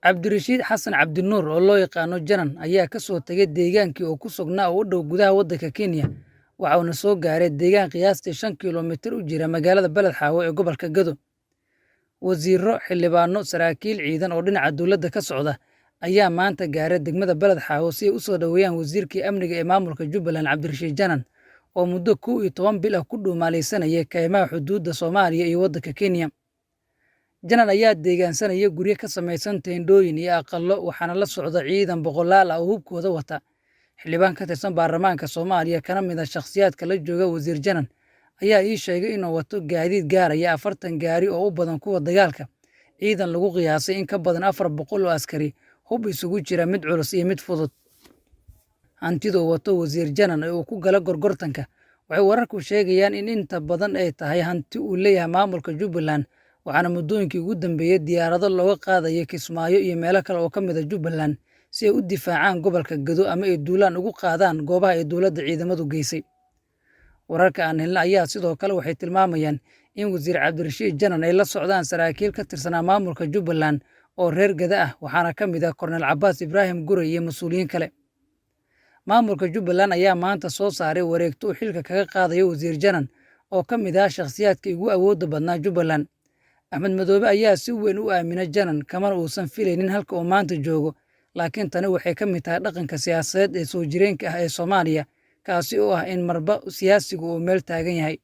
Cabdirashiid Xasan Cabdinuur oo loo yaqaano Janan ayaa ka soo tagay deegaankii uu ku sugnaa oo u dhow gudaha waddanka Kenya, waxa uuna soo gaaray deegaan qiyaastii 5 kiiloomitir u jira magaalada Beled Xaawo ee gobolka Gedo. Wasiirro, xildhibaano, saraakiil ciidan oo dhinaca dowladda ka socda ayaa maanta gaaray degmada Beled Xaawo si ay u soo dhoweeyaan wasiirkii amniga ee maamulka Jubbaland, Cabdirashiid Janan, oo muddo 11 bil ah ku dhuumaaleysanayay kaymaha xuduudda Soomaaliya iyo waddanka Kenya. Janan ayaa deegaansanaya guryo ka samaysan teendhooyin iyo aqallo, waxaana la socda ciidan boqolaal ah oo hubkooda wata. Xildhibaan ka tirsan baarlamaanka Soomaaliya, kana mid ah shakhsiyaadka la jooga wasiir Janan, ayaa ii sheegay inuu wato gaadiid gaaraya 40 gaari oo u badan kuwa dagaalka, ciidan lagu qiyaasay in ka badan 400 oo askari, hub isugu jira mid culus iyo mid fudud. Hantida uu wato wasiir Janan ee uu ku gala gorgortanka waxay wararku sheegayaan in inta badan ay tahay hanti uu leeyahay maamulka Jubbaland, waxaana muddooyinkii ugu dambeeyay diyaarado looga qaadayay Kismaayo iyo meelo kale oo ka mid ah Jubbaland si ay u difaacaan gobolka Gedo ama ay duulaan ugu qaadaan goobaha ay dowladda ciidamadu geysay. Wararka aan helnay ayaa sidoo kale waxay tilmaamayaan in wasiir Cabdirashiid Janan ay la socdaan saraakiil ka tirsanaa maamulka Jubbaland oo reer Gedo ah, waxaana ka mid ah Korneyl Cabbaas Ibraahim Gurey iyo mas'uuliyiin kale. Maamulka Jubbaland ayaa maanta soo saaray wareegto uu xilka kaga qaadayo wasiir Janan oo ka mid ah shakhsiyaadkii ugu awoodda badnaa Jubbaland. Axmed Madoobe ayaa si weyn u aamina Janan, kamana uusan filaynin halka uu maanta joogo, laakiin tani waxay ka mid tahay dhaqanka siyaasadeed ee soo jireenka ah ee Soomaaliya, kaasi oo ah in marba siyaasigu uu meel taagan yahay.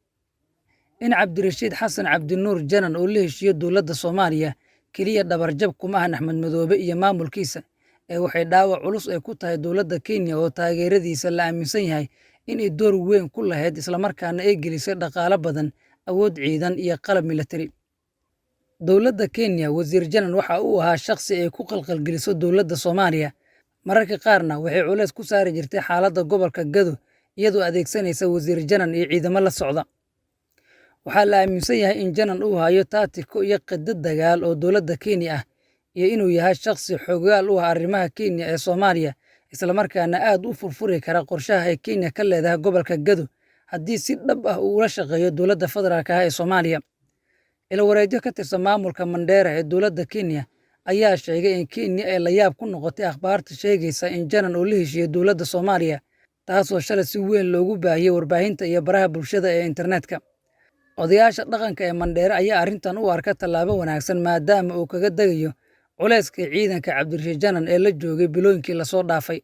In Cabdirashiid Xasan Cabdinuur Janan uu la heshiiyo dowladda Soomaaliya keliya dhabarjab kuma ahan Axmed Madoobe iyo maamulkiisa, ee waxay dhaawac culus ay ku tahay dowladda Kenya oo taageeradiisa la aaminsan yahay in ay door weyn ku lahayd, islamarkaana ay gelisay dhaqaale badan, awood ciidan iyo qalab militari. Dowladda Kenya, wasiir Janan waxa uu ahaa shakhsi ay ku qalqalgeliso dowladda Soomaaliya. Mararka qaarna waxay culays ku saari jirtay xaaladda gobolka Gedo iyadoo adeegsanaysa wasiir Janan iyo ciidamo la socda. Waxaa la aaminsan yahay in Janan uu hayo taatiko iyo khidad dagaal oo dowladda Kenya ah, iyo inuu yahay shakhsi xogaal u ah arrimaha Kenya ee Soomaaliya, islamarkaana aad u furfuri kara qorshaha ay Kenya ka leedahay gobolka Gedo haddii si dhab ah uu ula shaqeeyo dowladda federaalka ah ee Soomaaliya. Ilo-wareedyo ka tirsan maamulka Mandera ee dowladda Kenya ayaa sheegay in Kenya ay la yaab ku noqotay akhbaarta sheegaysa in Janan uu la heshiiyey dowladda Soomaaliya, taasoo shalay si weyn loogu baahiyey warbaahinta iyo baraha bulshada ee internetka. Odayaasha dhaqanka ee Mandheere ayaa arrintan u arka tallaabo wanaagsan, maadaama uu kaga degayo culayska ciidanka Cabdirashiid Janan ee la joogay bilooyinkii lasoo dhaafay.